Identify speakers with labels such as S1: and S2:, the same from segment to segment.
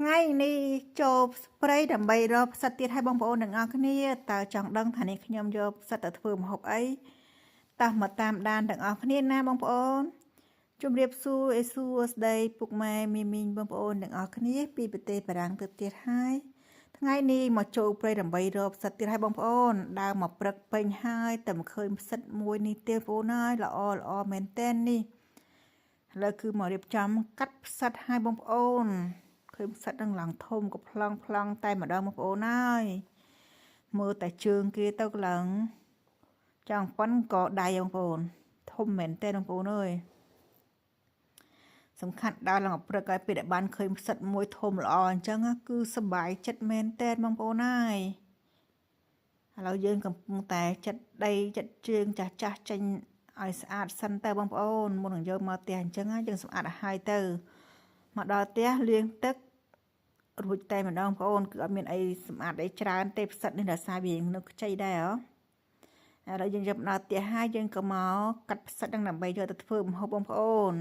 S1: ថ្ងៃនេះចូលព្រៃដើម្បីរកផ្សិតទៀតឲ្យបងប្អូនទាំងអស់គ្នាតើចង់ដឹងថានេះខ្ញុំយកផ្សិតទៅធ្វើម្ហូបអីតោះមកតាមដានទាំងអស់គ្នាណាបងប្អូនជំរាបសួរអេសួស្តីពុកម៉ែមីមីងបងប្អូនទាំងអស់គ្នាពីប្រទេសបារាំងទៅទៀតហើយថ្ងៃនេះមកចូលព្រៃដើម្បីរកផ្សិតទៀតឲ្យបងប្អូនដើរមកព្រឹកពេញហើយតែមិនឃើញផ្សិតមួយនេះទេបងប្អូនហើយល្អល្អមែនតែននេះឥឡូវគឺមករៀបចំកាត់ផ្សិតឲ្យបងប្អូនឃើញផ្សិតនឹងឡើងធំក៏ប្លង់ប្លង់តែម្ដងបងប្អូនហើយមើលតែជើងគេទៅឡើងចង់ប៉ុនក៏ដៃបងប្អូនធំមែនតើបងប្អូនអើយសំខាន់ដើរឡើងព្រឹកឲ្យពេលដែលបានឃើញផ្សិតមួយធំល្អអញ្ចឹងគឺសប្បាយចិត្តមែនតើបងប្អូនហើយឥឡូវយើងកំពុងតែចិត្តដីចិត្តជើងចាស់ចាស់ចេញឲ្យស្អាតសិនទៅបងប្អូនមុននឹងយកមកផ្ទះអញ្ចឹងយើងសម្អាតឲ្យហើយទៅមកដល់ផ្ទះលាងទឹករួចតែម្ដងបងប្អូនគឺអត់មានអីសម្អាតអីច្រើនទេផ្សិតនេះដោយសារវានៅខ្ចីដែរហ៎ឥឡូវយើងយកមកដល់ផ្ទះហើយយើងក៏មកកាត់ផ្សិតនឹងដើម្បីយកទៅធ្វើម្ហូបបងប្អូន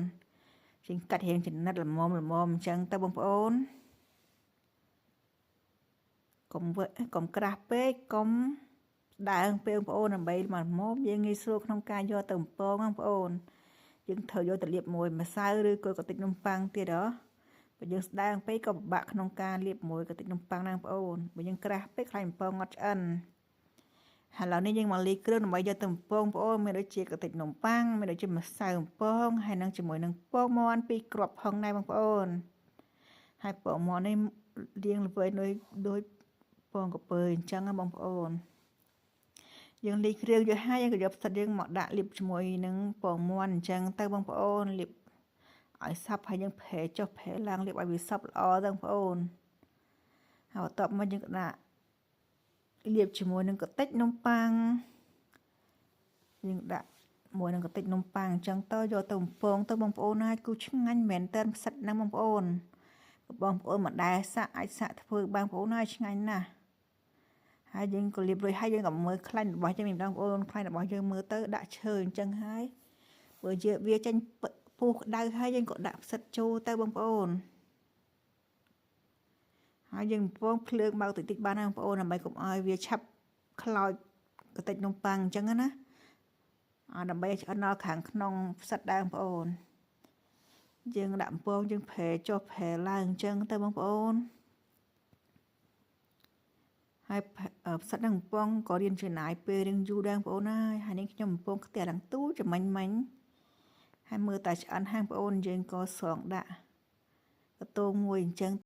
S1: ជាងកាត់រៀងចំណិតល្មមល្មមអញ្ចឹងទៅបងប្អូនកុំកុំក្រាស់ពេកកុំដើងពេកបងប្អូនដើម្បីមកល្មមយើងងាយស្រួលក្នុងការយកទៅបំពងបងប្អូនយើងត្រូវយកទៅលាបមួយម្សៅឬក៏កាតិចនំប៉័ងទៀតហ៎បើយើងស្ដើងពេកក៏ពិបាកក្នុងការលាបមួយកតិចនំប៉័ងដែរបងប្អូនបើយើងក្រាស់ពេកខ្លាចបំពងអត់ឆ្អិនហើយឥឡូវនេះយើងមកលាយគ្រឿងដើម្បីយកទៅបំពងបងប្អូនមានដូចជាកាតិចនំប៉័ងមានដូចជាម្សៅបំពងហើយនឹងជាមួយនឹងពងមាន់ពីរគ្រាប់ផងដែរបងប្អូនហើយពងមាន់នេះលាងល្វែងដូចដូចពងក្រពើអញ្ចឹងណាបងប្អូនយើងលាយគ្រឿងយកហើយយើងក៏យកផ្សិតយើងមកដាក់លាបជាមួយនឹងពងមាន់អញ្ចឹងទៅបងប្អូនលាបឲ្យសព្វហើយយើងប្រែចុះប្រែឡើងលាបឲ្យវាសព្វល្អទៅបងប្អូនហើយបន្ទាប់មកយើងក៏ដាក់លាបជាមួយនឹងកាតិចនំប៉័ងយើងដាក់មួយនឹងកាតិចនំប៉័ងអញ្ចឹងទៅយកទៅបំពងទៅបងប្អូនហើយគឺឆ្ងាញ់មែនតើផ្សិតហ្នឹងបងប្អូនបងប្អូនមិនដែលសាក់អាចសាក់ធ្វើបងប្អូនហើយឆ្ងាញ់ណាស់ហើយយើងក៏លាបរួចហើយយើងក៏មើលខ្លាញ់របស់យើងម្ដងបងប្អូនខ្លាញ់របស់យើងមើលទៅដាក់ឈើអញ្ចឹងហើយបើយើងវាចេញពុះក្តៅហើយយើងក៏ដាក់ផ្សិតចូលទៅបងប្អូនហើយយើងបំពងភ្លើងបើកតិចតិចបានណាបងប្អូនដើម្បីកុំឲ្យវាឆាប់ខ្លោចកតិចនំប៉័ងអញ្ចឹងណាអាដើម្បីឲ្យឆ្អិនដល់ខាងក្នុងផ្សិតដែរបងប្អូនយើងដាក់បំពងយើងប្រែចុះប្រែឡើងអញ្ចឹងទៅបងប្អូនហើយផ្សិតនឹងបំពងក៏រៀនចំណាយពេលរៀងយូរដែរបងប្អូនហើយហើយនេះខ្ញុំបំពងខ្ទះឡើងទូចំណេញមិញហើយមើលតែឆ្អិនហាងបងប្អូនយើងក៏ស្រង់ដាក់កតោងមួយអញ្ចឹង។